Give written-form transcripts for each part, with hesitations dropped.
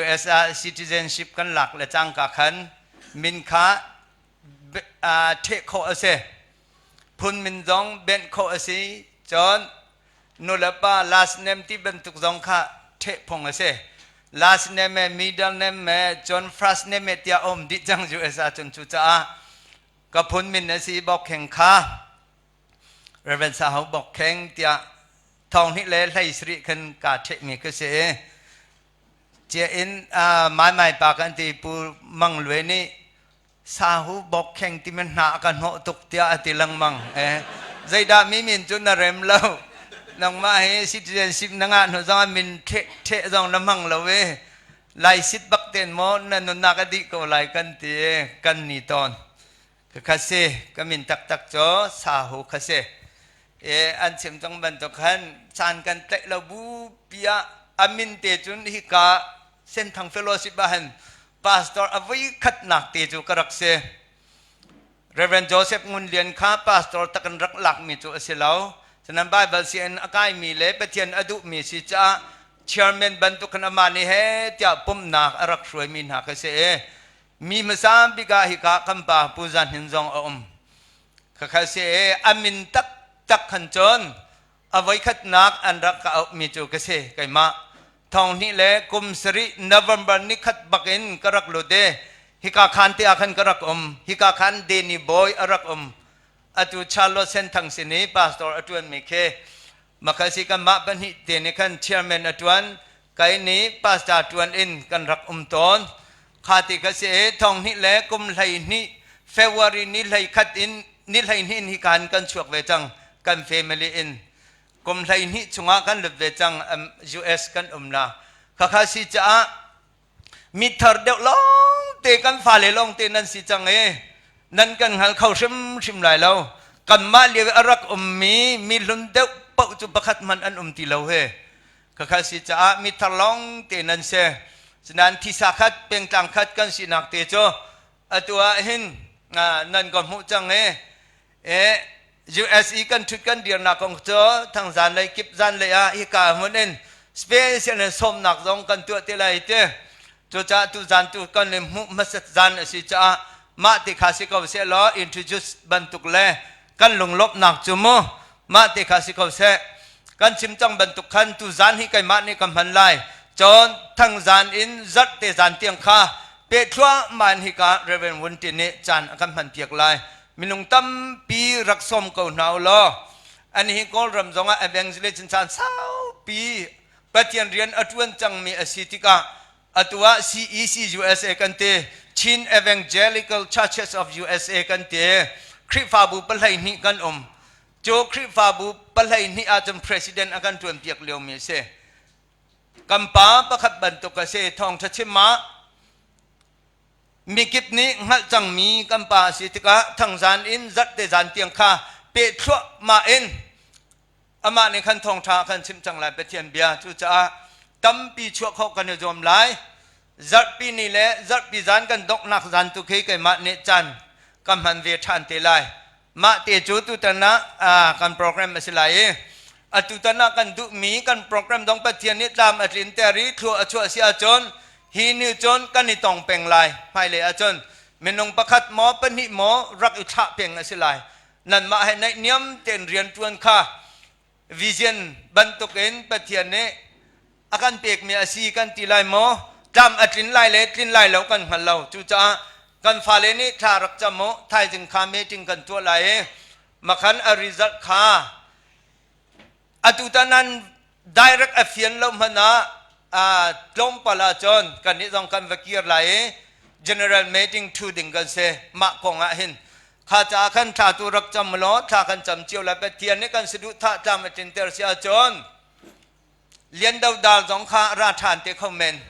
US ah citizenship kan lak le cangka khan min kha ṭheh khawh a si. Phun min zong benh khawh a si. Cun nulepa last name ti bantuk zong kha ṭheh phung a si. Last name me middle name me cun first name me tiah um dih cang US ahcun. Cucaah ka phun min a si Bawkkheng kha Reverend Sa Hau Bawkkheng tiah thong hnih le hlei sarih khan kaa ṭhehmi ka si i cia in mai mai pa kan ti Pu Mang Lue nih Sahu Bawkkheng timi hna a ka hnawh tuk tiah a ti lengmang. Eh, zeidah mi min cu na rem lo? Nangmah hi citizenship na ngah hnu zong ah min ṭheh ṭheh zong na hmang lo i lai sit bak ten maw na nunnak a dih ko lai kan ti i kan ni tawn. Khakha si, ka min taktak cu Sahu kha si. E, an chim cang bantuk khan caan kan tlaih lo bu pi ah a min te cun hika Senthang Fellowship ah hin pastor a voi khatnak te cu ka rak si. Reverend Joseph Ngun Lian kha pastor tak in rak lakmi cu a si lo. Cunan Bible CN a kaimi le Pathian a duhmi si caah chairman bantuk khan amah nih he tiah pumhnak a rak hruaimi hna kha si i mi hmasa bik ah hika kan pa Pu Za Hnin zong a um. Khakha si i a min taktak khan cun a voikhatnak an rak ka auhmi cu ka si keimah. Thong hnih le kum sarih November ni khat bak in ka rak lut i hika khan te ah khan ka rak um. Hika khan Danny Boy a rak um. Atu Charlotte Senthang sin i pastor a ṭuanmi khi makhasi kanmah pahnih te nih khan chairman a ṭuan, kai nih pastor ṭuan in kan rak um tawn. Kha ti kha si i thong hnih le kum 12 February ni 11 in ni 12 in hika in kan chuak ve cang kan family in. Kum 12 chungah kan lut ve cang US kan um la. Khakha si caah mithar deuh lawng te kan fale lawng te nan si cang i nan kan hngal kho hrimhrim lai lo. Kanmah lio i a rak ummi mi hlun deuh paoh cu pakhat hmanh an um ti lo he. Khakha si caah mithar lawng te nan si. Sinain thisa khat pengtlang khat kan sinak te cu atu ah hin nan ka hmuh cang i E US i kan ṭhut kan dirnak kong cu thangzan lei kip zan lei ah hika hmun in special in sawmnak zong kan tuah te lai ti. Cucaah tu zan tu kan le hmuh hmasat zan a si caah mah ti kha si ko seh law introduce bantuk le kan lunglawmhnak cu mu mah ti kha si ko seh. Kan chim cang bantuk khan tu zan hi keimah nih ka hman lai. Cun thangzan in zarh te zan tiang kha peh thluahmah in hika Reverend Wun Tin nih caan a kan hman piak lai. Minung tampi rak sawm ko hna u law an hi Kawlram zongah evangelist caan saupi Pathian rian a ṭuan cangmi a si tikah atu ah CEC USA kan ti, Chin Evangelical Churches of USA kan ti, Khrihfabu 12 kan um. Cu Khrihfabu 12 ahcun president a kan ṭuan piak liomi a si. Kan pa pakhat bantuk a si. Thawngṭha chim ah Mikip nih hngalh cangmi kan pa a si tikah thangzan in zarhte zan tiang kha peh thluahmah in amah nih khan thawngṭha khan chimh cang lai Pathian bia. Cucaah tampi chuah khawh kan i zuam lai. Zarhpi ni le zarhpi zan kan donghnak zan tu khi keimah nih caan ka hman ve ṭhan te lai. Mah te cu tutan ah kan program a si lai i atutan ah kan duhmi kan program dong Pathian nih tlam a tlinter i thlua a chuah si ahcun hi ni cun kan i tong peng lai. Hmailei ahcun minung pakhat maw pahnih maw rak i thlah peng a si lai. Nanmah he naihniam tein rianṭuan kha vision bantukin Pathian nih a kan pekmi a si kan ti lai maw? Tlam a tlin lai le tlin lai lo kan hngal lo. Cucaah kan fale nih thla rak cam u, thaizing kha meeting kan tuah lai i makhan a result kha atu tan nan direct a fian lo hmanh ah tlawmpal ahcun kannih zong kan va kir lai i general meeting thu ding kan si mah kong ah hin. Kha caah khan thla tu rak cam law thla kan cam cio lai. Pathian nih kan saduhthah tlam a tlinter si ahcun Lian Do Dal zong kha ra ṭhan te kho men.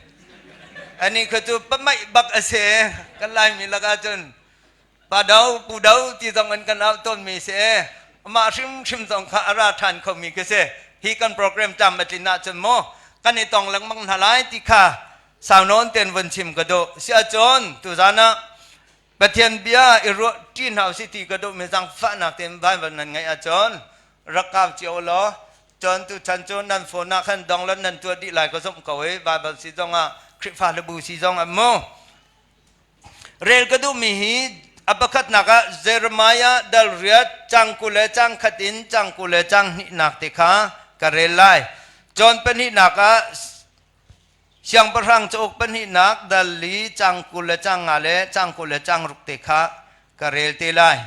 Ani kha cu pamaih bak a si. Kan Laimi lakah cun pa do pu do ti zong in kan auh tawnmi si. Amah hrimhrim zong kha a ra ṭhan khomi ka si. Hi kan program tlam a tlin ahcun mu kan i tong lengmang hna lai ti kha sau nawn ten vun chim ka duh. Si ahcun tuzan ah Pathian bia i ruah ṭi hna usih ti ka duhmi zaangfahnak tein Bible nan ngeih ahcun rak kau cio law cun tuchan cu nan phone ah khan download nan tuah dih lai ka zumh ko i Bible si zongah. Khrihfa hlebu si zong ah mu. Rel ka duhmi hi a pakhatnak ah Jeremiah dal riat cang 20 le cang khat in cang 20 le cang hnihnak te kha ka rel lai. John pahnihnak ah Siangpahrang cauk pahnihnak dal li cang 20 le cang nga le cang 20 le cang ruk te kha ka rel te lai.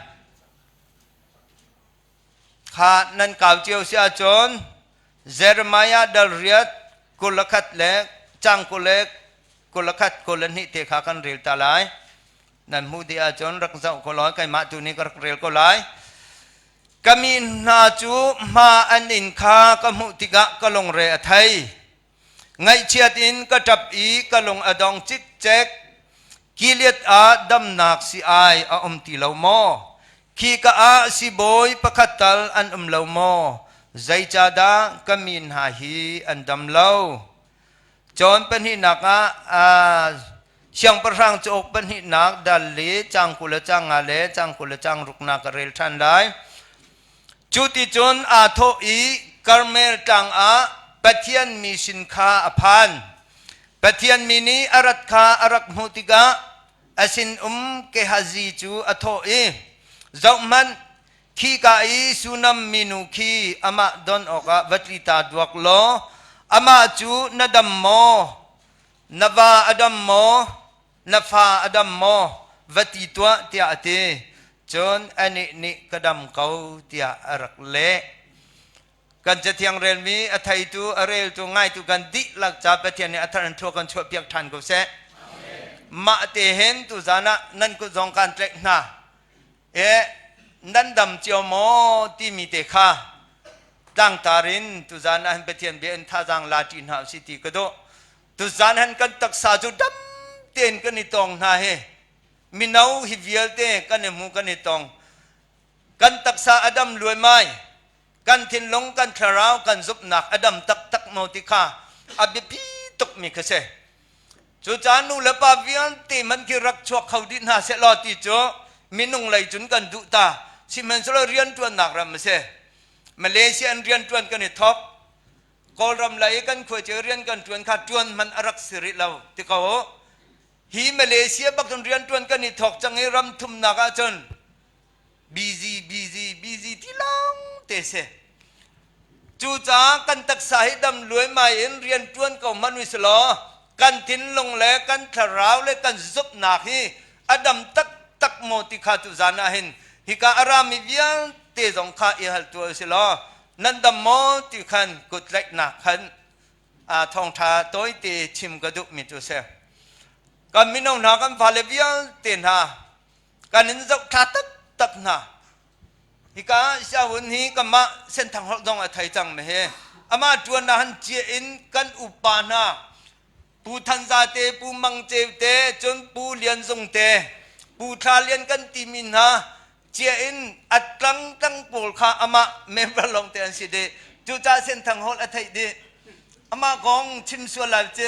Kha nan kau cio si ahcun Jeremiah dal riat 21 le cang 20 le 21 22 te kha kan rel ta lai. Nan hmuh dih ahcun rak zoh ko law keimah tu nih ka rak rel ko lai. Ka mi hna cu hma an in kha ka hmuh tikah ka lungre a thei. Ngaihchiat in ka ṭap i ka lung a dong cikcek. Gilead ah damnak si-ai a um ti lo maw? Khika ah sibawi pakhat tal an um lo maw? Zeicahdah ka mi hna hi an dam lo? Cawn pahnihnak ah Siangpahrang cauk pahnihnak dal li cang 20 le cang nga le cang 20 le cang ruknak ka rel ṭhan lai. Cu ti cun aa thawh i Karmel tlang ah Pathian mi sin kha a phan. Pathian mi nih a rat kha a rak hmuh tikah a sinum Gehazi cu a thawh i, Zohhmanh, khika i Sunam minu khi amah don awkah va tli ta duak law amah cu na dam maw? Na va a dam maw? Na fa a dam maw? Va ti tuah, tiah a ti. Cun anih nih ka dam ko tiah a rak leh. Kan Cathiang relmi a theitu, a reltu, ngaitu kan dihlak ca Pathian nih a thar in thua kan chuahpiak ṭhan ko seh. Mah te hin tuzan ah nan kut zong kan tlaih hna. E nan dam cio maw timi te kha tlangtar in tuzan ah hin Pathian bia in thazaang la ṭi hna usih ti ka duh. Tuzan han kan taksa cu dam tein kan i tong hna hi mino hi vialte kan i hmu kan i tong. Kan taksa a dam luaimai, kan thinlung, kan thlarau, kan zumhnak a dam taktak maw ti kha a biapi tukmi kha si. Cucaah nu le pa vialte man khi rak chuak kho dih hna sehlaw ti cu minung lei cun kan duh ta. Sihmanhsehlaw rianṭuannak ram a si. Malaysia in rianṭuan kan i thawk. Kawlram lei kan khuaci rian kan ṭuan kha ṭuan hmanh a rak si rih lo ti ko. Hi Malaysia bak cun rian ṭuan kan i thawk cang i ram thumnak ahcun busy busy busy ti lawng te si. Cucaah kan taksa hi dam luaimai in rian ṭuan ko hmanh usilaw kan thinlung le kan thlarau le kan zumhnak hi a dam taktak maw ti kha tu zan ah hin hika a rami vialte zong kha i hal tuah usilaw nan dam maw ti khan kutlaihnak khan thawngṭha tawite chim ka duhmi cu si. Kan mino hna kan fale vialte hna kan in zohthla taktak hna. Hika sianginn hi kanmah Senthang holh zong a thei cang mi hi. Amah ṭuan ah han cia in kan upa hna Pu Than Za te, Pu Mang Ceu te, cun Pu Lian Zung te, Pu Thla Lian kan timi hna cia in a tlang tlang pawl kha amah member lawng te an si dih. Cucaah Senthang holh a theih dih. Amah kong chim sual lai ci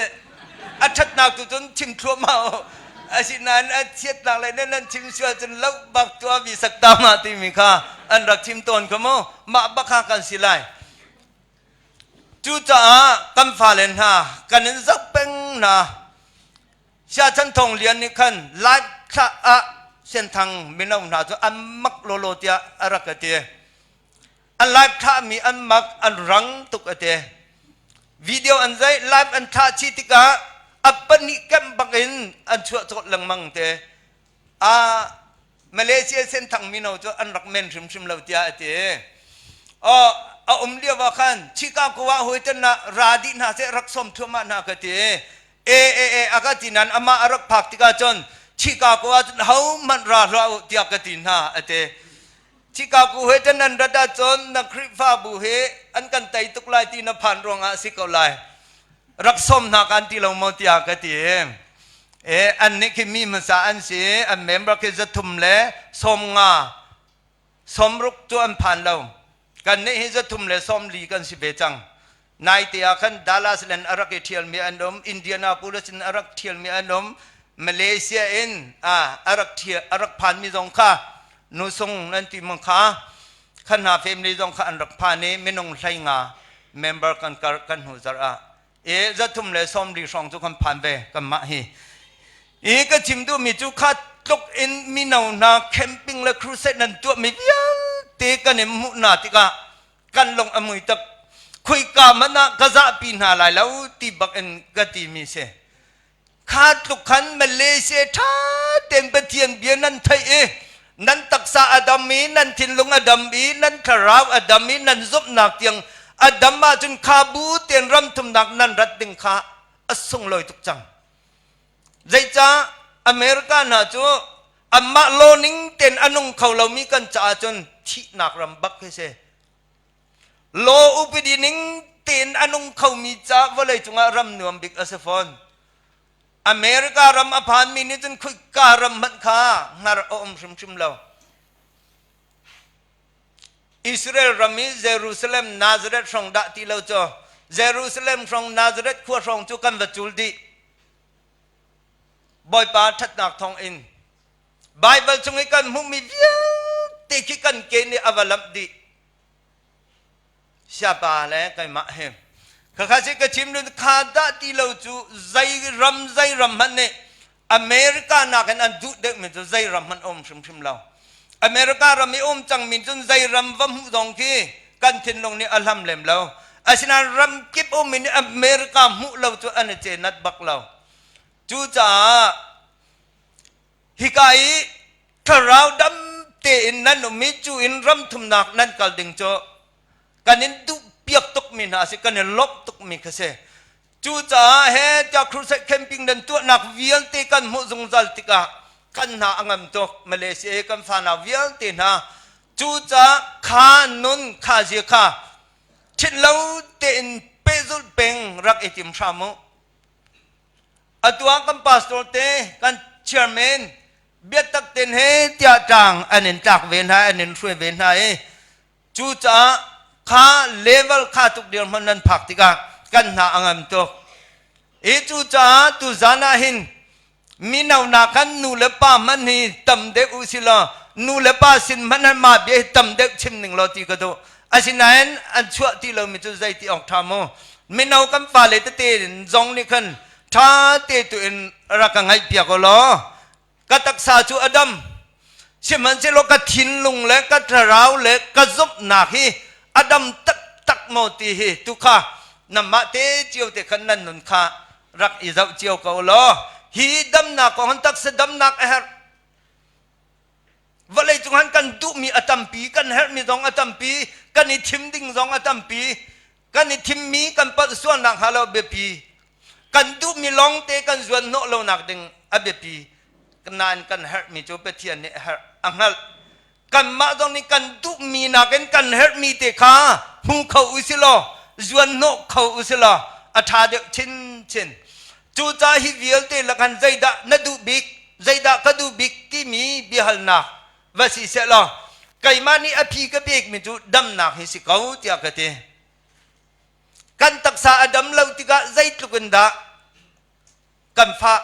a ṭhatnak tu cun chim thluahmah u. Asinain a chiatnak le nan nan chim sual cun loh bak tuah mi sakta ma timi kha an rak chim tawn kha mu. Mah bak kha kan si lai. Cucaah kan fale hna kan in zoh peng hna. Siachan Thawng Lian nih khan live thlah ah Senthang mino hna cu an mak lawlaw tiah a rak ka ti. An live thlahmi an mak, an rang tuk a ti. Video an zeih, live an thlah chih tikah a pahnih kemh bak in an chuah cawlh lengmang te. A Malaysia Senthang mino cu an rak men hrimhrim lo tiah a ti. Oh, a um lio ah khan Chicago ah hawi na ra dih hna seh rak sawm thluahmah hna ka ti. E e e a ka ti nain amah a rak phak tikah cun Chicago ah cun hohmanh ra hlah u tiah ka ti hna a ti. Chicago he tan an rat ahcun na Khrihfabu hi an kan tei tuk lai ti na phan ruangah a si ko lai. Rak sawm hna kan ti lo maw tiah ka ti. E, an nih khi mi hmasa an si, an member khi 330, 60 cu an phan lo. Kan nih hi 340 kan si ve cang. Naite ah khan Dallas len a rak i ṭhialmi an um, Indianapolis in a rak ṭhialmi an um, Malaysia in a rak ṭhial, a rak phanmi zong kha nusung nan ti mang kha khan hna family zong kha an rak phan i minung 15 member kan kar kan hnu zarh ah. I 340 hrawng cu kan phan ve kanmah hi. I ka chim duhmi cu kha tluk in mino hna camping le crusade nan tuahmi vialte kan in hmuh hna tikah kan lung a mui tak. Khuika hmanh ah ka zahpi hna lai lo ti bak in ka timi si. Kha tluk khan Malaysia ṭha tein Pathian bia nan theih i nan taksa a dam i nan thinlung a dam i nan thlarau a dam i nan zumhnak tiang a dam ahcun kha bu tein ram thumnak nan rat ding kha a sunglawi tuk cang. Zeicah America hna cu anmah law ning tein a nung kho lomi kan caah cun thihnak ram bak khi si. Law upadi ning tein a nung khomi ca vawlei cungah ram nuam bik a si fawn. America ram a phanmi nih cun khuika ram hmanh kha hngar a um hrimhrim lo. Israel ram i Jerusalem Nazareth hrawng dah ti lo cu Jerusalem hrawng Nazareth khua hrawng cu kan va cul dih. Bawipa ṭhatnak thawng in Baibal chung i kan hmuhmi vialte khi kan ke nih a va lamh dih. Siapa le keimah he. Khakha si ka chim dun kha dah ti lo cu zei ram zei ram hmanh nih America nakin an duh deuhmi cu zei ram hmanh um hrimhrim lo. America ram i um cangmi cun zei ram va hmuh zong khi kan thinlung nih a hlam lem lo. Asinain ram kip ummi nih America hmuh lo cu an i cenat bak lo. Cucaah Hika i thlarau dam tein nan um i cu in ram thumnak nan kal ding cu kan in duh piak tukmi hna a si, kan i lawmh tukmi kha si. Cucaah he tiah crusade camping nan tuahnak vialte kan hmuh zungzal tikah kan hna a ngam tuk. Malaysia i kan fanau vialte hna cucaah kha nun kha zia kha ṭhit lo tein pehzulh peng rak i tim hram u. Atu ah kan pastor te, kan chairman biatak ten he tiah tang an in tlak ve hna, an in hruai ve hna i cucaah kha level kha tuk dirhmun nan phak tikah kan hna a ngam tuk. I cucaah tuzan ah hin mino na kan nu le pa hmanh hi tam deuh u si law nu le pa sin hmanh han mah bia hi tam deuh chim ning law ti ka duh. Asinain an chuah ti lomi cu zei ti awk ṭha mu. Mino kan fale tete zong nih khan ṭha te tu in rak ka ngaihpiak u law ka taksa cu a dam. Sihmanhsehlaw ka thinlung le ka thlarau le ka zumhnak hi a dam taktak maw ti hi tu kha nanmah te cio te khan nan nun kha rak i zoh cio ko law hi damnak kong han taksa damnak a herh. Vawleicung han kan duhmi a tampi, kan herhmi zong a tampi, kan i thim ding zong a tampi, kan i thimmi kan palh sualnak hnga lo biapi. Kan duhmi lawngte kan zuan hnawh lonak ding a biapi. Nain kan herhmi cu Pathian nih a herh a hngalh. Kanmah zong nih kan duhmi nakin kan herhmi te kha hmu kho u si law, zuan hnawh kho u si law a ṭha deuh chinchin. Cucaah hi vialte lakhan zeidah na duh bik, zeidah ka duh bik timi biahalnak va si seh law keimah nih a phi ka pekmi cu damnak hi si ko tiah ka ti. Kan taksa a dam lo tikah zeitluk in dah kan fah.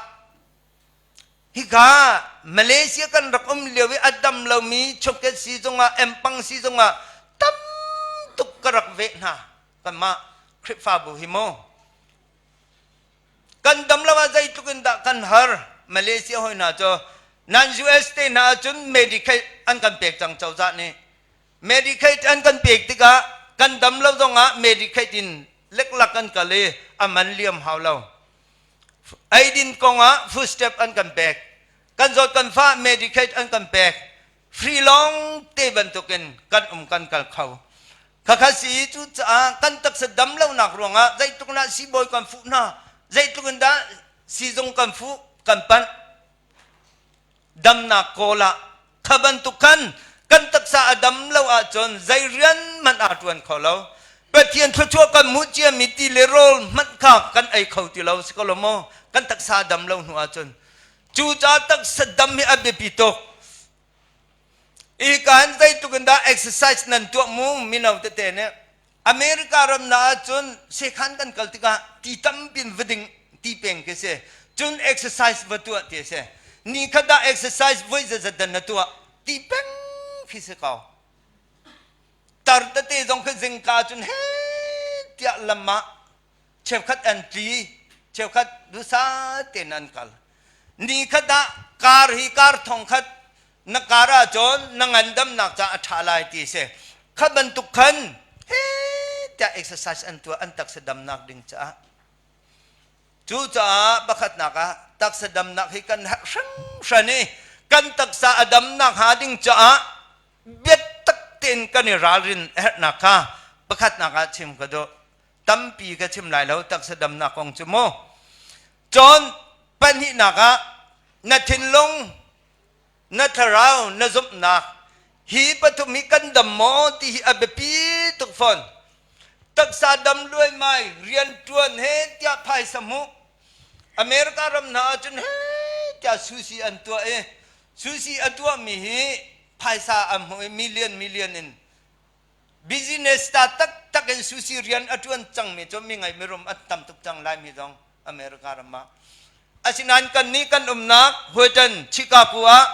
Hika Malaysia kan rak um lio i a dam lomi Choket siizung ah, Empang siizung ah tam tuk ka rak veh hna. Kanmah Khrihfabu hi mu. Kan dam lo ah zeitluk in dah kan har. Malaysia hoi hna cu nan US te hna ahcun Medicaid an kan pek cang cozah nih. Medicaid an kan pek tikah kan dam lo zongah Medicaid in leklak kan kal i a man liam hau lo. Eidin kongah food step an kan pek. Kan zawt kan fah Medicaid an kan pek. Free lawng te bantukin kan um kan kal kho. Khakha si cucaah kan taksa dam lonak ruangah zeitluk in dah siibawi kan fuh hna, zeitluk in dah siizung kan fuh, kan panh. Damnak kawl ah kha bantuk khan kan taksa a dam lo ahcun zei rian hmanh aa ṭuan kho lo. Pathian thluachuah kan hmuh ciami ti le rawl hmanh kha kan ei kho ti lo si ko lo maw? Kan taksa a dam lo hnu ahcun. Cucaah taksa dam hi a biapi tuk. Hika hin zeitluk in dah exercise nan tuah mu mino tete nih America ram na ahcun sekhan kan kal tikah ti tampi in va ding ti peng khi si. Cun exercise va tuah ti a si. Ni khat ah exercise voi zeizat dan na tuah ti peng khi si ko. Tar tete zong khi zingka cun he tiah lam ah. Cheukhat an tli, cheukhat duhsah tein an kal. Ni khat ah kar hi kar thong khat na kar ahcun na ngandamnak ca a ṭha lai ti si. Kha bantuk khan he tiah exercise an tuah an taksa damnak ding caah. Cucaah pakhatnak ah taksa damnak hi kan herh hringhran i kan taksa a damnak hnga ding caah biatak tein kan i ralrin a herhnak kha pakhatnak ah chim ka duh. Tampi ka chim lai lo taksa damnak kong cu mu. Cun pahnihnak ah na thinlung, na thlarau, na zumhnak hi pathum hi kan dam maw ti hi a biapi tuk fawn. Taksa dam luaimai rianṭuan he tiah phaisa hmuh. America ram hna ahcun he tiah sushi an tuah i sushi a tuahmi hi phaisa an hmuh i million million in business ta taktak in sushi rian a ṭuan cangmi cu mi ngei mirum an tam tuk cang Laimi zong America ram ah. Asinain kannih kan umnak Huetan Chicago ah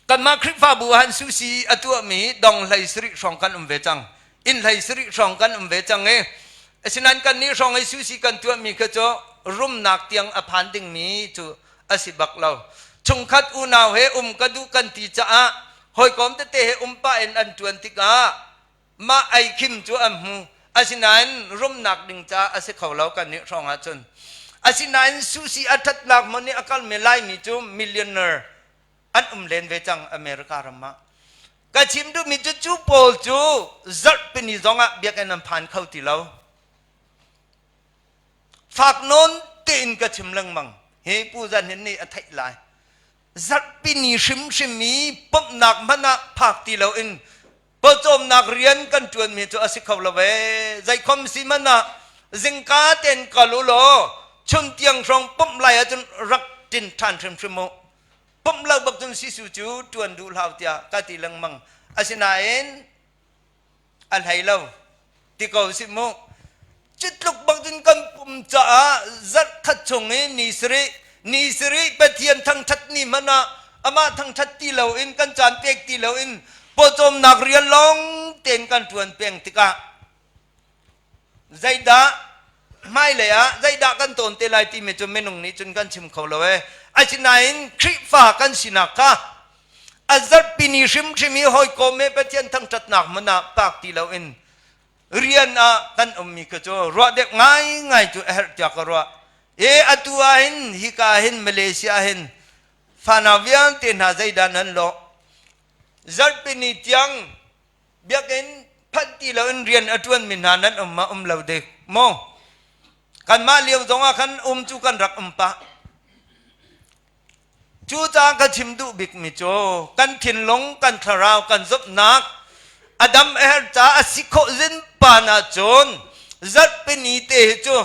kanmah Khrihfabu ah sushi a tuahmi dong hlei sarih hrawng kan um ve cang. Inn hlei sarih hrawng kan um ve cang i asinain kannih hrawng i sushi kan tuahmi kha cu rumnak tiang a phan dingmi cu a si bak lo. Chungkhat unau he um ka duh kan ti caah hawikom tete he um pah in an ṭuan tikah mah ei khim cu an hmu. Asinain rumnak ding caah a si kho lo kannih hrawng ahcun. Asinain sushi a ṭhatnak hmun i a kalmi Laimi cu millionaire an um len ve cang America ram ah. Ka chim duhmi cu cu pawl cu zarhpini zongah biakinn an phan kho ti lo. Fak nawn tein ka chim lengmang. Hi Pu Zan Hin nih a theih lai. Zarhpini hrimhrim i pumhnak hmanh ah phak ti loin pawcawmnak rian kan ṭuanmi cu a si kho lo ee. Zeikhom si hmanh ah zingka tein kal u law chun tiang hrawng pumh lai ahcun rak ṭin ṭhan hrimhrim u. Pumh lo bak cun sisu cu ṭuan duh hlah tiah ka ti lengmang. Asinain a hlei lo ti ko si mu. Cu tluk bak cun kan pum caah zarh khat chung i ni sarih ni sarih Pathian thangṭhat ni hmanh ah amah thangṭhat ti loin kan caan pek ti loin pawcawmnak rian lawng tein kan ṭuan peng tikah zeidah hmailei ah zeidah kan tawn te lai timi cu minung nih cun kan chim kho lo ee. Asinain Khrihfa kan sinak kha a zarhpi ni hrimhrim i hawikom he Pathian thangṭhatnak hmun ah paak ti loin rian ah kan ummi kha cu ruah deuh ngaingai cu a herh tiah ka ruah. E atu ah hin hika hin Malaysia hin fanau vialte hna zeidah nan lawh? Zarhpi ni tiang biakinn phanh ti loin rian a ṭuanmi hna nan um ma um lo dek maw? Kanmah lio zongah khan um cu kan rak um pah. Cucaah ka chim duh bikmi cu kan thinlung, kan thlarau, kan zumhnak a dam a herh caah a si khawh zinpan ahcun zarhpini te hi cu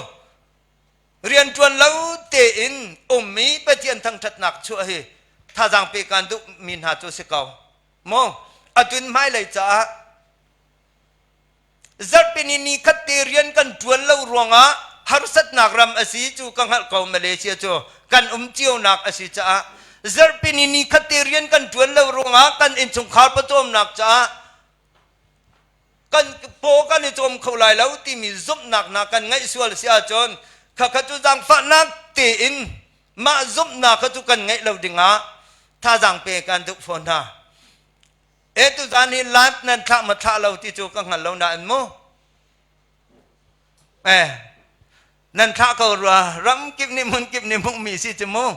rianṭuan lo tein ummi Pathian thangṭhatnak chuah hi thazaang pe kaan duhmi hna cu si ko. Maw atun hmailei caah zarhpini ni khat te rian kan ṭuan lo ruangah harsatnak ram a si cu ka hngalh ko. Malaysia cu kan um cionak a si caah zarhpini ni khat te rian kan ṭuan lo ruangah kan innchungkhar pawcawmnak caah kan paw kan i cawm kho lai lo timi zumhnak hna kan ngeih sual si ahcun khakha cu zaangfahnak tein mah zumhnak kha cu kan ngeih lo dingah thazaang pe kan duh fawn hna. E tuzan hi live nan thlah ma thlah lo ti cu ka hngal lo nain mu. Eh nan thlah ko rua ram kip nih hmun kip nih hmuhmi si cu mu.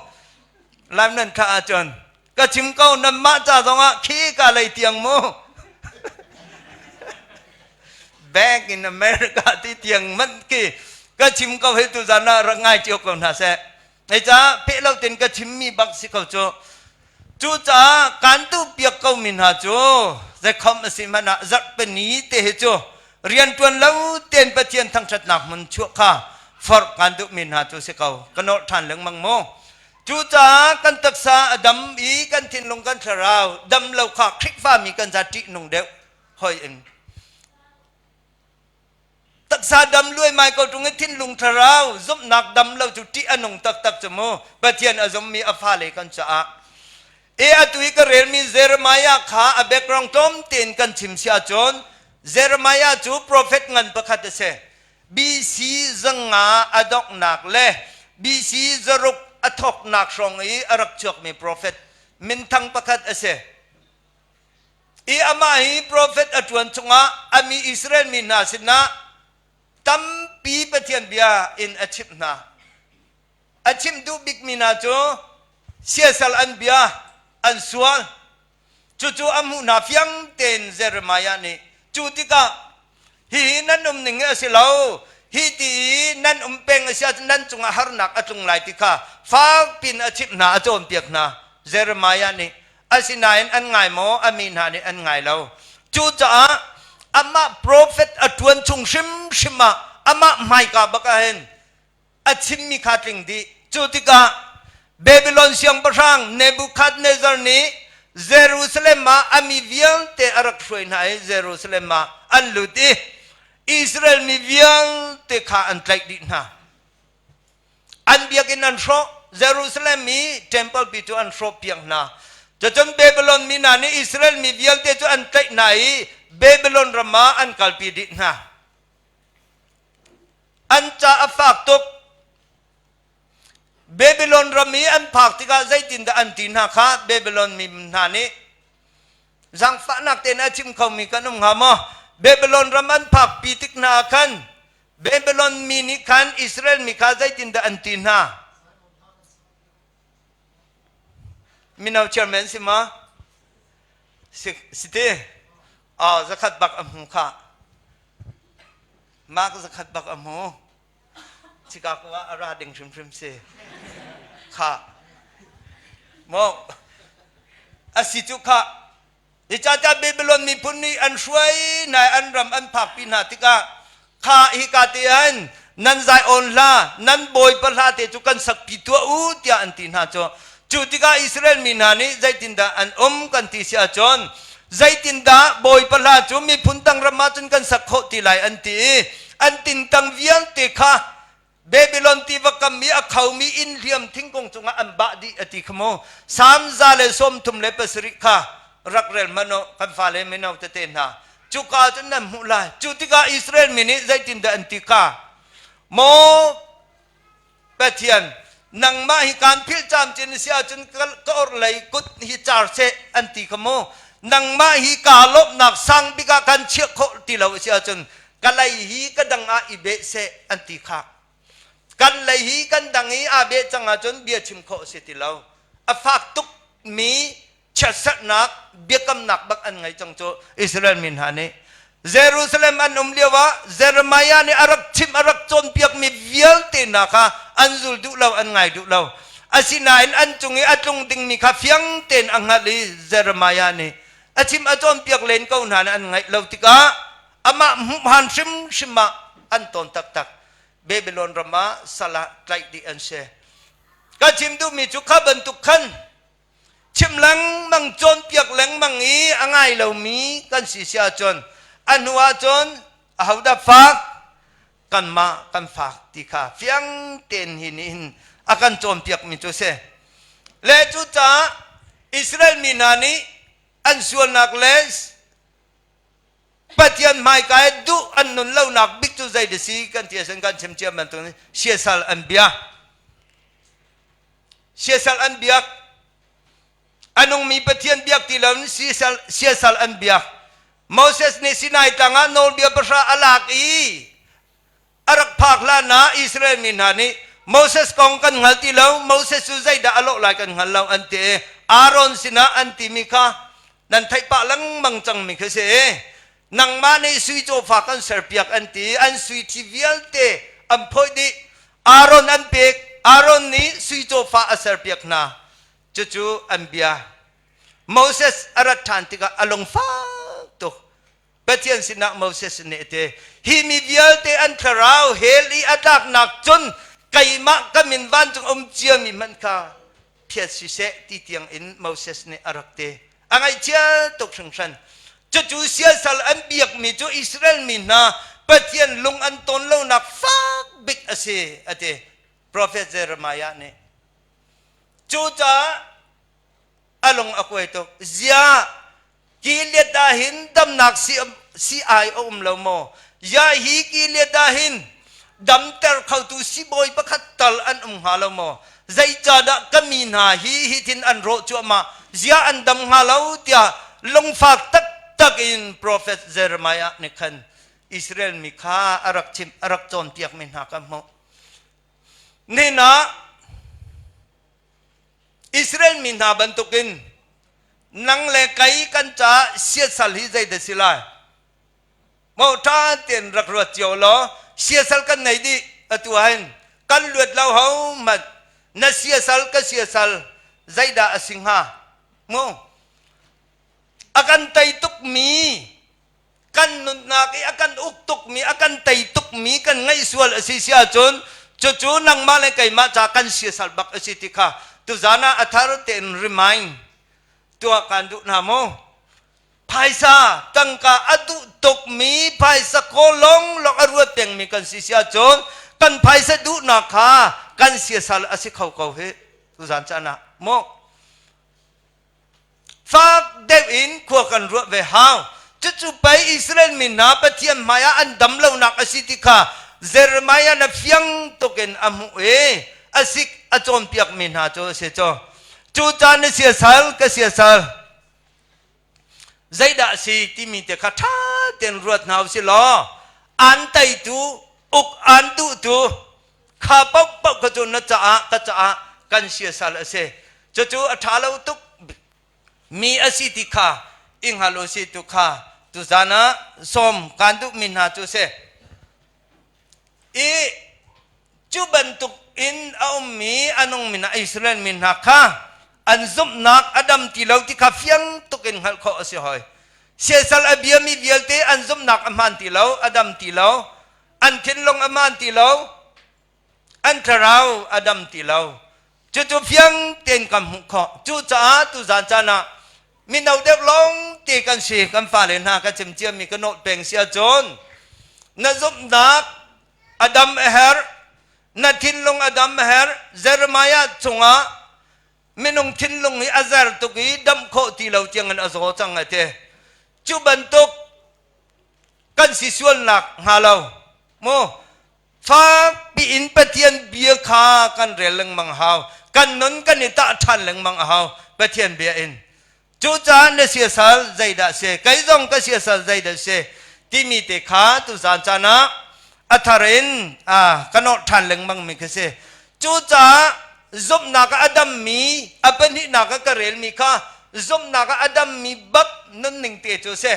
Live nan thlah ahcun ka chim ko nanmah ca zongah khi ka lei tiang mu. Back in America ti tiang man ki ka chim ko hi tuzan ah rak ngai cio ko hna seh. Hei ca peh lo ten ka chimmi bak si ko cu. Cucaah kan tu piak ko mi hna cu zeikhom a si hmanh ah zarhpini te hi cu rianṭuan lo tein Pathian thangṭhatnak hmun chuah kha forh kan duh mi hna cu si ko. Ka nolh ṭhan lengmang mu. Cucaah kan taksa a dam i kan thinlung kan thlarau dam lo kha Khrihfami kan za ṭihnung deuh hoi in. Taksa dam luaimai ko ṭung i thinlung thlarau zumhnak dam lo cu ṭih a nung taktak cu mu. Pathian a zummi a fale kan caah. E atu i ka relmi Jeremiah kha a background tlawm tein kan chim si ahcun Jeremiah cu prophet ngan pakhat a si. BC 500 a donghnak le BC 600 a thawknak hrawng i a rak chuakmi profet minthang pakhat a si. I amah hi profet a ṭuan chungah a mi Israel mi hna sinah tampi Pathian bia in a chimh hna. A chimh duh bikmi hna cu siasal an bia, an sual. Cucu a hmuh hna fiang tein Jeremiah nih cu tikah hihi nan um ning hi a si lo, hi ti i nan um peng a si ahcun nan cungah harnak a tlung lai ti kha fak pin a chimh hna, a cawnpiak hna. Jeremiah nih asinain an ngai maw? A mi hna nih an ngai lo. Cucaah amah profet a ṭuan chung hrimhrim ah amah hmaika bak ah hin a chimmi kha tling dih. Cu tikah Babylon siangpahrang Nebuchadnezzar nih Jerusalem ah a mi vialte a rak hruai hna i Jerusalem ah an lut i Israel mi vialte kha an tlaih dih hna. An biakinn an hrawh, Jerusalem i temple pi cu an hrawh piak hna. Cucun Babylon mi hna nih Israel mi vialte cu an tlaih hna i Babylon ram ah an kalpi dih hna. An ca a fak tuk. Babylon ram i an phak tikah zeitindah an ti hna kha Babylon mi hna nih zaangfahnak tein a chim khomi kan um hnga maw? Babylon ram an phakpi tik hna ah khan Babylon mi nih khan Israel mi kha zeitindah an ti hna? Mino chairman si ma? Si, si ti? Oh, zakhat bak a hmu kha. Mark zakhat bak a hmu. Chicago ah a ra ding hrimhrim si. Kha. Mo. A si cu kha. Zeicahtiah Babylon miphun nih an hruai hna i an ram an phakpi hna tikah kha hika te an nan zai awn hla nan bawipa hla te cu kan sakpi tuah u tiah an ti hna cu. Cu tikah Israel mi hna nih zeitindah an um kan ti si ahcun zeitindah Bawipa hla cu miphun dang ram ah cun kan sak khawh ti lai an ti i an tingtang vialte kha Babylon tiva kam i a khomi inn hliam thingkung cungah an bah dih a ti kha mu. Salm 137 kha rak rel hmanh u kan fale mino tete hna. Cuka cun nan hmuh lai. Cu tikah Israel mi nih zeitindah an ti kha? Maw Pathian, nangmah hi kaan philh camcin na si ahcun ka orhlei kut hi car seh an ti kha mu. Nangmah hi kaa lawmhnak sang bik ah kan chiah khawh ti lo a si ahcun ka lei hi ka dang ah i beh seh an ti kha. Kan lei hi kan dang i aa beh cang ahcun bia chim khawh a si ti lo. A fak tuk mi chiatserhnak biakamnak bak an ngei cang cu Israel mi hna nih. Jerusalem an um lio ah Jeremiah nih a rak chimh a rak cawnpiakmi vialte hna kha an zul duh lo an ngai duh lo. Asinain an cung i a tlung dingmi kha fiang tein a hngalh i Jeremiah nih a chim a cawnpiak len ko hna an ngaih lo tikah amah hmuhhan hrimhrim ah an tawn taktak. Babylon ram ah sal ah tlaih dih an si. Ka chim duhmi cu kha bantuk khan chim lengmang cawnpiak lengmang i a ngai lomi kan si si ahcun a hnu ahcun ahodah fak kanmah kan fak ti kha fiang tein hi nih hin a kan cawnpiakmi cu si le cucaah Israel mi hna nih an sualnak le Pathian hmaika i duh an nun lonak bik cu zei da si kan ti ahcun kan chim cia bantuk siasal an bia Siasal an biak. A nungmi Pathian biak ti loin siasal an biak. Moses nih Sinai tlang ah nawlbia pahra a lak i a rak phak hlan ah Israel mi hna nih Moses kong kan hngal ti lo, Moses cu zeidah a lawh lai kan hngal lo an ti i Aaron sinah an timi kha nan theih pah lengmang cangmi khi si. Nangmah nih sui cawfa kan serpiak an ti an sui ṭhi vialte an phawih dih. Aaron an pek. Aaron nih sui cawfa a serpiak hna. Cucu an bia. Moses a rat ṭhan tikah a lungfak tuk. Pathian sinah Moses nih a ti, Hi mi vialte an thlarau hell i a tlaknak cun keimah ka min vancung um ciami hmanh kha phiat siseh ti tiang in Moses nih a rak ti. A ngaihchia tuk hringhran. Cucu siasal an biakmi cu Israel mi hna Pathian lung an ton lonak fak bik a si, a ti. Profet Jeremiah nih. Cucaah a lung a kuai tuk. Ziah Gilead ah hin damnak si ai a um lo maw? Ya hi Gilead ah hin. Damter khotu sibawi pakhat tal an um hnga lo maw? Zeicahdah ka mi hna hi hitin an rawh cuahmah? Ziah an dam hnga lo tiah lungfak taktak in profet Jeremiah nih khan Israel mi kha a rak chimh, a rak cawnpiakmi hna ka hmuh. Nihin ah Israel mi hna bantukin nang le kei kan caah siasal hi zeidah si lai? Mo ṭha tein rak ruat cio law siasal kan nei dih atu ahhin kan luat lo ho hmanh na siasal ka siasal zeidah a si hnga mu a kan tei tukmi kan nunnak i a kan uk tukmi a kan tei tukmi kan ngaih sual a si si ahcun cucu nangmah le keimah ca kan siasal bak a si ti kha tuzan ah a thar tein remind tuah kan duh hna mu. Phaisa tangka a duh tukmi phaisa kawlong lawng a ruat pengmi kan si si ahcun kan phaisa duhnak kha kan siasal a si kho ko hi tuzan caan ah mu fak deuh in khua kan ruah ve hau. Cucu pei Israel mi hna Pathian hmaiah an dam lonak a si ti kha Jeremiah na fiang tuk in a hmuh i a sik a cawnpiakmi hna cu a si cu. Cu caan na siasal ka siasal zeidah a si timi te kha ṭha tein ruat hna usih law an teitu uk an duhtu kha paohpaoh kha cu na caah ka caah kan siasal a si. Cucu a ṭha lo tuk mi a si ti kha i hngal u si tu kha tuzan ah sawm kaan duhmi hna cu a si. I cu bantuk in a ummi a nungmi hna Israel mi hna kha an zumhnak a dam ti lo ti kha fiang tuk in hngalh khawh a si hoi. Siasal a biami vialte an zumhnak a hmaan ti lo, a dam ti lo, an thinlung a hmaan ti lo, an thlarau a dam ti lo. Cucu fiang tein kan hmuh khawh. Cucaah tuzan caan ah mino deuh lawng te kan si, kan fale hna ka chim ciami ka nawh peng si ahcun na zumhnak a dam a herh, na thinlung a dam a herh. Jeremiah chungah minung thinlung hi a zer tuk i dam khawh ti lo tiangin a zaw cang a ti. Cu bantuk kan si sualnak hnga lo mu fakpi in Pathian bia kha kan rel lengmang hau, kan nun kan i tah ṭhan lengmang a hau Pathian bia in. Cucaah na siasal zeidah si, kei zong ka siasal zeidah si timi te kha tuzan caan ah a thar in ka nawrh ṭhan lengmang mi khi si. Cucaah zumhnak ah a dammi, a pahnihnak ah ka relmi kha zumhnak ah a dammi bak nunning te cu si.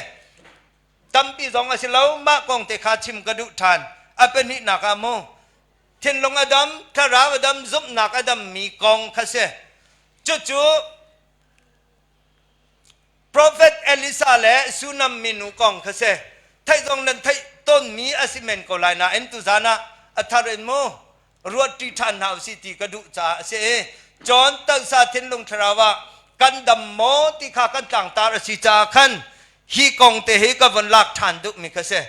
Tampi zong a si lo, mah kong te kha chim ka duh ṭhan. A pahnihnak ah mu, thinlung a dam, thlarau a dam, zumhnak a dammi kong kha si. Cucu Prophet Elisa le Sunam minu kong kha si. Theih zong nan theih tawnmi a si men ko lai nain tuzan ah a thar in mu ruatṭi ṭhan hna usih ti ka duh caah a si i John taksa thinlung thlarau ah kan dam maw ti kha kan tlangtar a si caah khan hi kong te hi ka von lak ṭhan duhmi kha si.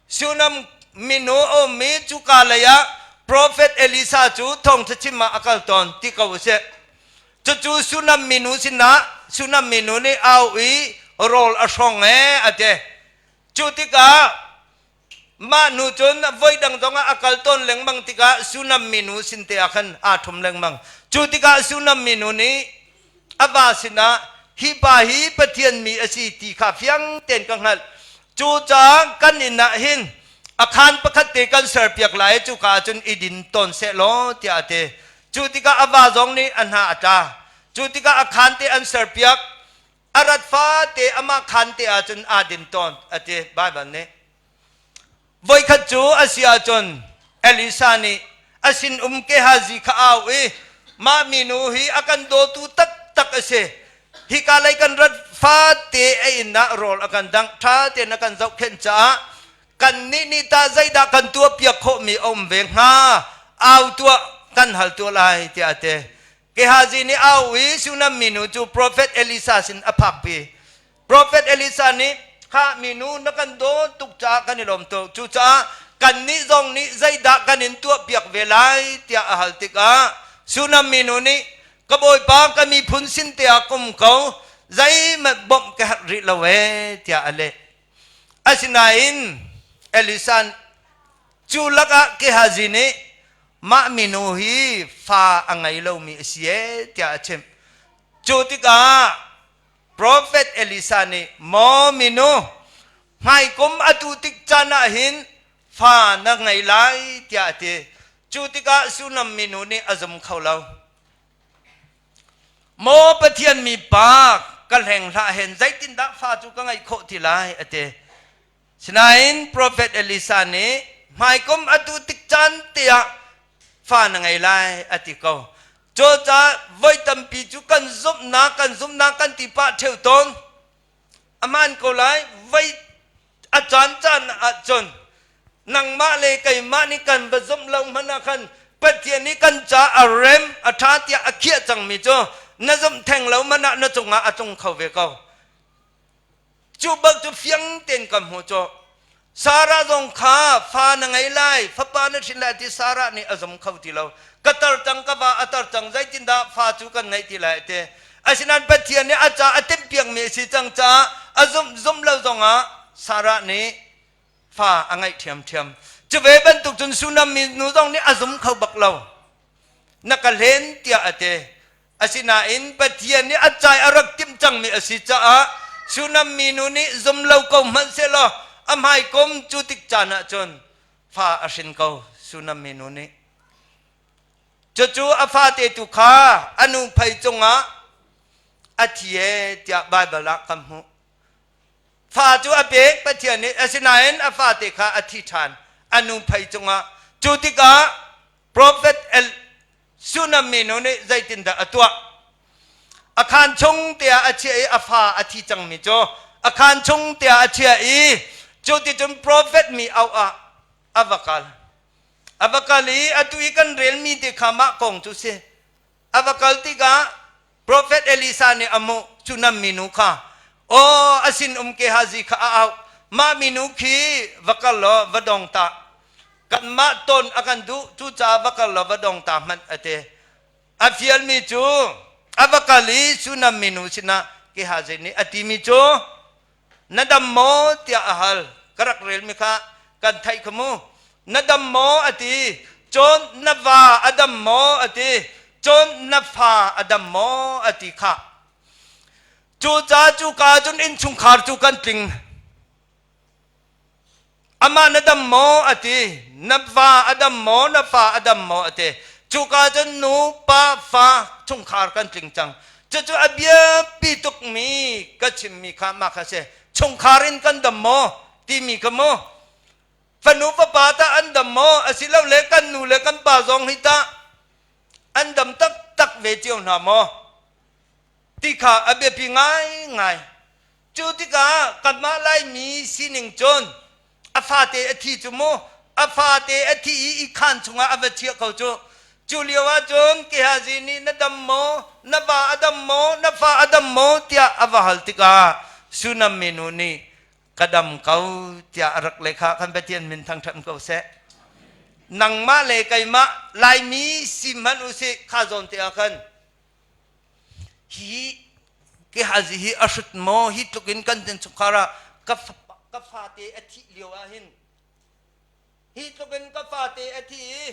Sunam minu a ummi cuka lei ah Prophet Elisa cu thawngṭha chim ah a kal tawn ti ko usih. Cucu Sunam minu sinah Sunam minu nih au i rawl a hrawng ee a ti. Cu tikah mah hnu cun voi dang zongah a kal tawn lengmang tikah Sunam minu sin te ah khan aa ṭhum lengmang. Cu tikah Sunam minu nih a va sinah hi pa hi Pathian mi a si ti kha fiang tein ka hngalh. Cucaah kan inn ah hin a khaan pakhat te kan serpiak lai i cuka ah cun i din tawn seh law tiah a ti. Cu tikah a va zong nih a hna a tla. Cu tikah a khaan te an serpiak. A rat fate amah khaan te ahcun aa din tawn a ti Baibal nih. Voikhat cu a si ahcun Elisa nih a sinum Gehazi kha au i mah minu hi a kan dawtu taktak a si. Hika lei kan rat fate a inn ah rawl a kan dangh, ṭha tein a kan zohkhenh caah kannih nih tah zeidah kan tuahpiak khawhmi a um ve hnga? Au tuah, kan hal tuah lai tiah a ti. Gehazi nih au i Shunam minu cu profet Elisa sin a phakpi. Profet Elisa nih, Khah minu na kan dawt tuk caah kan i lawm tuk. Cucaah kannih zong nih zeidah kan in tuahpiak ve lai tiah a hal tikah Shunam minu nih, Ka bawipa ka miphun sin te ah ka um ko, zeihmanh bawmh ka herh rih lo ee tiah a leh. Asinain Elisa Cu lakah Gehazi nih mah minu hi fa a ngei lomi a si ee tiah a chimh. Cu tikah Profet Elisa nih maw minu hmaikum atu tik caan ah hin fa na ngei lai tiah a ti. Cu tikah Sunam minu nih a zum kho lo. Maw Pathian mipa ka hleng hlah hen zeitindah fa cu ka ngeih khawh ti lai a ti. Sinain profet Elisa nih hmaikum atu tik caan te ah fa na ngei lai a ti ko. Cucaah voi tampi cu kan zumhnak kan zumhnak kan ti pah ṭheu tawn. A hmaan ko lai voi a caan caan ahcun nangmah le keimah nih kan va zumh lo hmanh ah khan Pathian nih kan ca a rem a ṭha tiah a khiah cangmi cu na zumh theng lo hmanh ah na cungah a tlung kho ve ko. Cu bak cu fiang tein ka hmuh cu Sarah zong kha fa na ngei lai, fapa na hrin lai ti Sarah nih a zum kho ti lo. Ka tar cang, ka va a tar cang, zeitindah fa cu kan ngeih ti lai ti. Asinain Pathian nih a ca a timhpiakmi a si cang caah a zumh zumh lo zongah Sarah nih fa a ngeih ṭhiamṭhiam. Cu ve bantuk cun Sunam mi nu zong nih a zum kho bak lo. Na ka hlen tiah a ti. Asinain Pathian nih a cai a rak timh cangmi a si caah Sunam minu nih zum lo ko hmanh sehlaw a hmaikum cu tik caan ah cun fa a hrin ko Sunam minu nih. Cucu a fate tu kha a nu phei cungah a thi e tiah Baibal ah kan hmuh. Fa cu a pek Pathian nih asinain a fate kha a thi ṭhan a nu phei cungah. Cu tikah Prophet El Sunam minu nih zeitindah a tuah? A khaan chung tiah a chiah i a fa a thi cangmi cu a khaan chung tiah a chiah i cu ticun profet mi auh ah a va kal. A va kal i atu i kan relmi te kha mah kong cu si. A va kal tikah profet Elisa nih a hmuh cu nam minu kha aw a sin um Gehazi kha a auh. Mah minu khi va kal law va dong ta. Kanmah ton a kan duh cucaah va kal law va dong ta hmanh a ti. A fialmi cu a va kal i Sunam minu sinah Gehazi nih a timi cu na dam maw tiah a hal. Ka rak relmi kha kan theih kha mu. Na dam maw a ti. Cun na va a dam maw a ti. Cun na fa a dam maw a ti kha. Cucaah cuka cun innchungkhar cu kan tling. Amah na dam maw a ti. Na va a dam maw, na fa a dam maw a ti. Cuka cun nu, pa, fa chungkhar kan tling cang. Cucu a biapi tukmi ka chimmi kha mah kha si. Chungkhar in kan dam maw timi kha mu. Fanu fapa tah an dam maw asilole kan nu le kan pa zong hi tah an dam taktak ve cio hna maw ti kha a biapi ngaingai. Cu tikah kanmah Laimi sining cun a fate a thi cu mu a fate a thi i i khaan chungah a va chiah ko cu. Cu lio ahcun Gehazi nih na dam maw, na va a dam maw, na fa a dam maw tiah a va hal tikah Sunam minu nih ka dam ko tiah a rak leh kha kan Pathian min thangṭhat ko seh. Nangmah le keimah Laimi si hmanh usih kha zawn te ah khan Hi Gehazi hi a hrut maw? Hi tluk in kan chungkhar ah ka ka fate a thih lio ah hin hi tluk in ka fate a thi i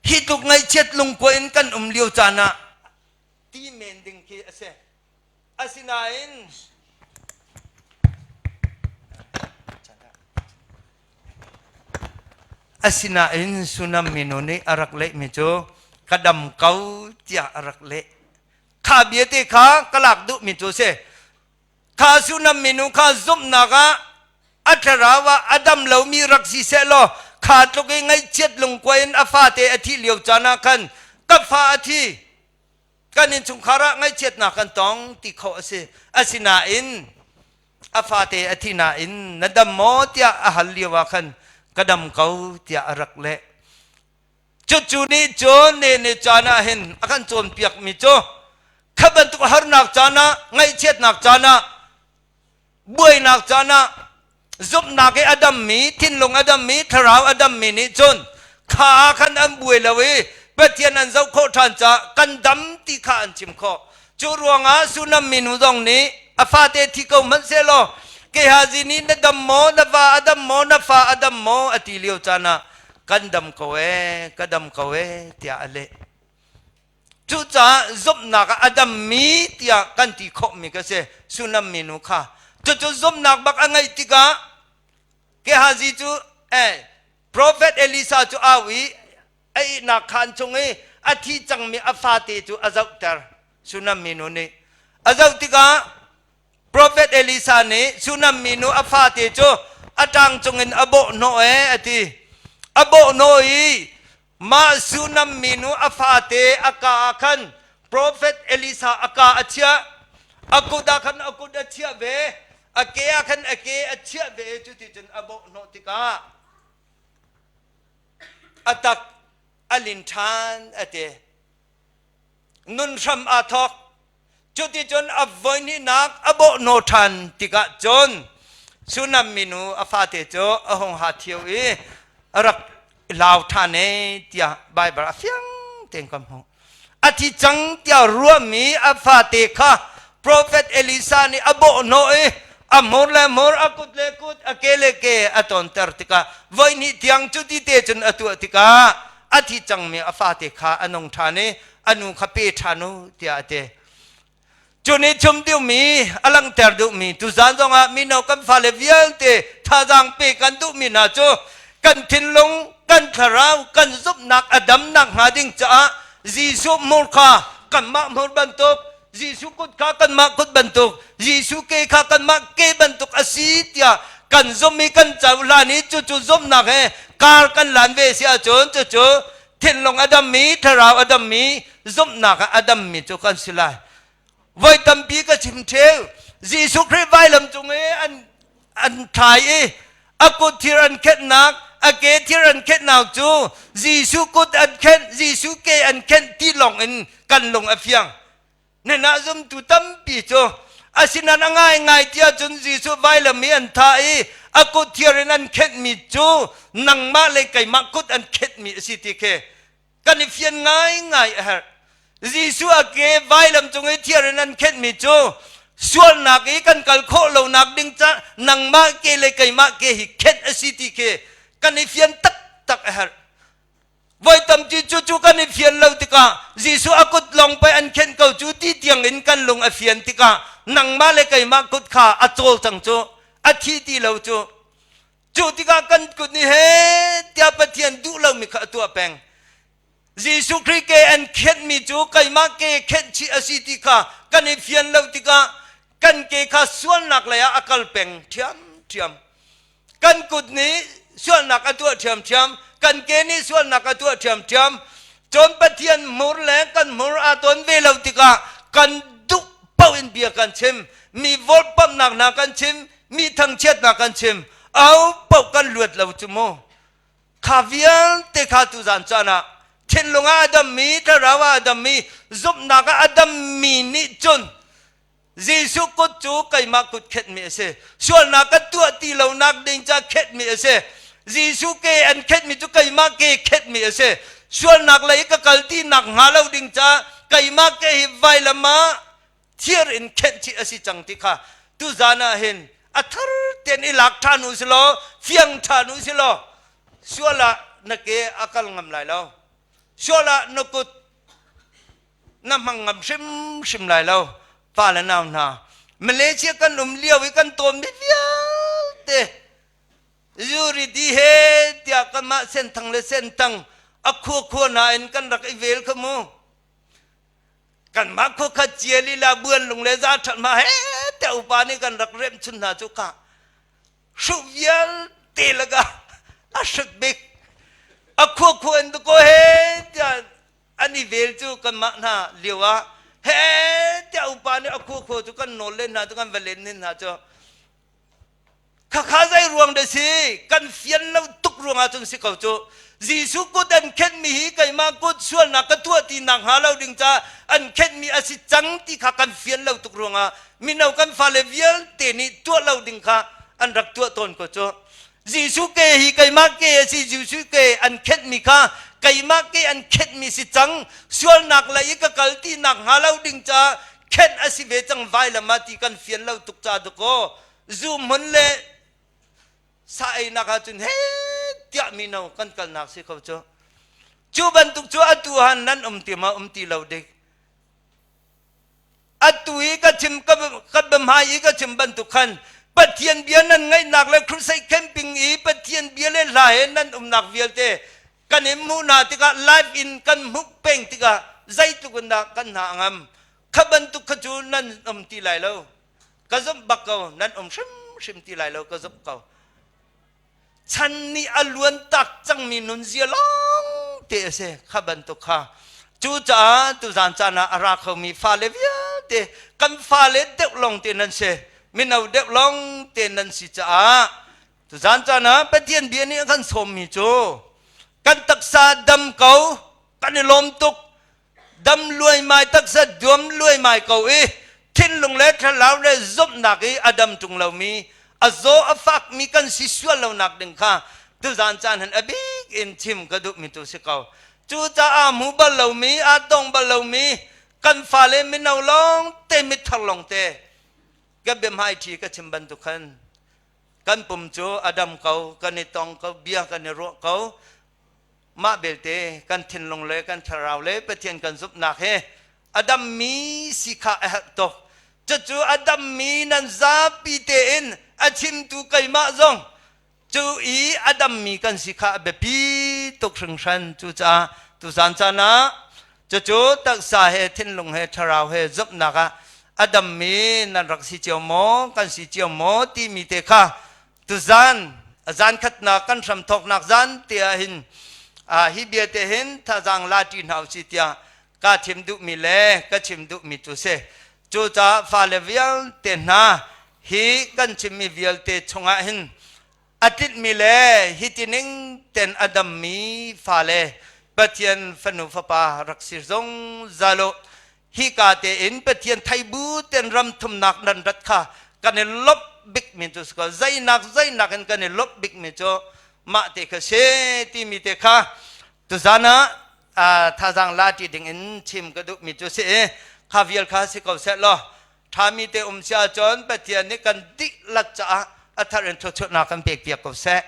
hi tluk ngaihchiat lungkua in kan um lio caan ah ti men ding khi a si. Asinain Asinain Sunam minu nih a rak lehmi cu ka dam ko tiah a rak leh. Kha bia te kha ka lak duhmi cu a si. Kha Sunam minu kha zumhnak ah a thlarau ah a dam lomi rak si seh law kha tluk i ngaihchiat lungkuai in a fate a thih lio caan ah khan ka fa a thi kan innchungkhar ah ngaihchiatnak kan tong ti khawh a si. Asinain a fate a thi nain na dam maw tiah a hal lio ah khan ka dam ko tiah a rak leh. Cucu nih cun ne ne caan ah hin a kan cawnpiakmi cu kha bantuk harnak caan ah ngaihchiatnak caan ah buainak caan ah zumhnak i a dammi thinlung a dammi thlarau a dammi nih cun kha ah khan an buai lo i Pathian an zoh khawh ṭhan caah kan dam ti kha an chim khawh. Cu ruangah Sunam minu zong nih. A fate thi ko hmanh sehlaw Gehazi nih na dam maw, na va a dam maw, na fa a dam maw a ti lio caan ah kan dam ko ee, ka dam ko ee tiah a leh. Cucaah zumhnak ah a dammi tiah kan ti khawhmi ka si Sunam minu kha. Cucu zumhnak bak a ngeih tikah Gehazi cu eh, Profet Elisa cu au i a ihnak khaan chung i a thi cangmi a fate cu a zohter Sunam minu nih. A zoh tikah Profet Elisa nih Sunam minu a fate cu a ṭang cungin a bawh hnawh ee a ti. A bawh hnawh i mah Sunam minu a fate a ka ah khan Profet Elisa a ka a chiah. A kut ah khan a kut a chiah ve. A ke ah khan a ke a chiah ve. Cuticun a bawh hnawh tikah a tak a lin ṭhan a ti. Nun hram aa thawk. Cuticun a voihnihnak a bawhhnawh ṭhan tikah cun Sunam minu a fate cu a hung ha thio i a rak lau ṭhan e tiah Baibal a fiang tein kan hmuh. A thi cang tiah ruahmi a fate kha profet Elisa nih a bawhhnawh i a hmur le hmur, a kut le kut, a ke le ke a tonter tikah voihnih tiang cuti te cun a tuah tikah a thi cangmi a fate kha a nung ṭhan i a nu kha pe ṭhan u tiah a ti. Cu nih chim duhmi a langhter duhmi tuzaan zongah mino kan fale vialte thazaang pe kan duhmi hna cu kan thinlung, kan thlarau, kan zumhnak a damnak hnga ding caah Jesuh hmur kha kanmah hmur bantuk, Jesuh kut kha kanmah kut bantuk, Jesuh ke kha kanmah ke bantuk a si tiah kan zumh i kan cohlan i cucu zumhnak he kar kan lan ve si ahcun cucu thinlung a dammi, thlarau a dammi, zumhnak ah a dammi cu kan si lai. Voi tampi ka chim ṭheu. Jesuh Khrih vailam cung i an an thlai i a kut thir an khenhnak, a ke thir an khenhnak cu Jesuh kut an khenh, Jesuh ke an khenh ti lawng in kan lung a fiang. Nana zumtu tampi cu asinain a ngaingai tiah cun Jesuh vailam i an thah i a kut thiar in an khenhmi cu nangmah le keimah kut an khenhmi a si ti khi kan i fian ngaingai a herh. Jesuh a ke vailam cung i thiar in an khenhmi cu sualnak i kan kal khawh lonak ding ca nangmah ke le keimah ke hi khenh a si ti khi kan i fian taktak a herh. Voi tampi cu cu kan i fian lo tikah Jesuh a kut lawng pei an khenh ko cu ti tiang in kan lung a fian tikah nangmah le keimah kut kha a cawl cang cu a thi ti lo cu cu tikah kan kut nih he tiah Pathian duh lomi kha a tuah peng Jesuh Khrih ke an khenhmi cu keimah ke khenh chih a si ti kha kan i fian lo tikah kan ke kha sualnak lei ah a kal peng ṭhiamṭhiam Kan kut nih sualnak a tuah ṭhiamṭhiam, kan ke nih sualnak a tuah ṭhiamṭhiam. Cun Pathian hmur le kan hmur aa ton ve lo tikah kan duh paoh in bia kan chim. Mi volhpamhnak hna kan chim, mi thangchiatnak kan chim. Aho paoh kan luat lo cu mu. Kha vialte kha tuzan caan ah thinlung ah a dammi, thlarau ah a dammi, zumhnak ah a dammi nih cun Jesuh kut cu keimah kut khenhmi a si. Sualnak ka tuah ti lonak ding ca khenhmi a si. Jesuh ke an khenhmi cu keimah ke khenhmi a si. Sualnak lei ka kal ti nak hnga lo ding ca keimah ke hi vailam ah thir in khenh chih a si cang ti kha tuzan ah hin a thar tein i lak ṭhan u si law fiang ṭhan u si law sual ah na ke a kal ngam lai lo. Sual ah na kut na hmang ngam hrimhrim lai lo pa le nau hna Malaysia kan um lio i kan tawnmi vialte zuri di he tiah kanmah senthang le sentang a khua khua hna in kan rak i vel kha mu kanmah khua khat cia lila buan lung le za that ma he te upa nih kan rak remh chun hna cu ka hruh vialte lakah a hrut bik a khua khua in ko he tiah an i vel cu kanmah hna lio ah he tiah upa nih a khua khua cu kan nawl len hna cu kan va len hna cu khakha zei ruang dah si kan fian lo tuk ruangah cun si ko cu Jesuh kut an khenhmi hi keimah kut sualnak ka tuah ti nak hnga lo ding ca an khenhmi a si cang ti kha kan fian lo tuk ruangah mino kan fale vialte nih tuah lo ding kha an rak tuah tawn ko cu Jesuh ke hi keimah ke a si Jesuh ke an khenhmi kha keimah ke an khenhmi si cang sualnak lei i ka kal ti nak hnga lo ding ca. khenh a si ve cang vailam ah ti kan fian lo tuk ca dakaw zu hmun le sa einak ahcun he tiah mino kan kalnak si kho cu. Cu bantuk cu atu han nan um ti ma um ti lo dik. Atu i ka chim ka biahmai i ka chim bantuk khan Pathian bia nan ngaihnak le crusade camping i Pathian bia le hla he nan umnak vialte kan in hmuh hna tikah live in kan hmuh peng tikah zeitluk in dah kan hna a ngam. Kha bantuk kha cu nan um ti lai lo. Ka zumh bak ko, nan um hrimhrim ti lai lo, ka zumh ko. Chan nih a luan tak cangmi nunzia lawng te a si kha bantuk kha. Cucaah tuzan caan ah a ra khomi fale vialte kan fale deuh lawng te nan si, mino deuh lawng te nan si caah tuzan caan ah Pathian bia nih a kan sawmmi cu kan taksa dam ko, kan i lawm tuk, dam luaimai taksa duam luaimai ko i thinlung le thlarau le zumhnak i a dam ṭung lomi a zaw a fakmi kan si sual lonak ding kha tuzan caan hin a bik in chim ka duhmi tu si ko. Cucaah hmu bal lomi, aa tong bal lomi kan fale mino lawng te, mithar lawng te ka biahmai ṭhi ka chim bantuk khan kan pum cu a dam ko, kan i tong ko, bia kan i ruah ko. Mah belte kan thinlung le kan thlarau le Pathian kan zumhnak he a dammi si kha a herh tuk. Cucu a dammi nan zapi tein a chimtu keimah zong cu i a dammi kan si kha a biapi tuk hringhran. Cucaah tuzan caan ah cucu taksa he thinlung he thlarau he zumhnak ah a dammi nan rak si cio maw, kan si cio maw timi te kha tuzan zan khatnak kan hramthawknak zan te ah hin hi bia te hin thazaang la ṭi hna usih tiah ka thim duhmi le ka chim duhmi cu si. Cucaah fale vialte hna, hi kan chimmi vialte chungah hin a tlinhmi le hi tining ten a dammi fale Pathian fanu fapa rak si zungzal u. Hika tein Pathian theibu ten ram thumnak nan rat kha kan i lawmh bikmi cu si ko. Zeinak zeinak in kan i lawmh bikmi cu mah te kha si timi te kha tuzan ah thazaang la ṭi ding in chim ka duhmi cu si i kha vial kha si ko seh law ṭhami te um si ahcun Pathian nih kan dihlak caah a thar in thluachuahnak kan pek piak ko seh.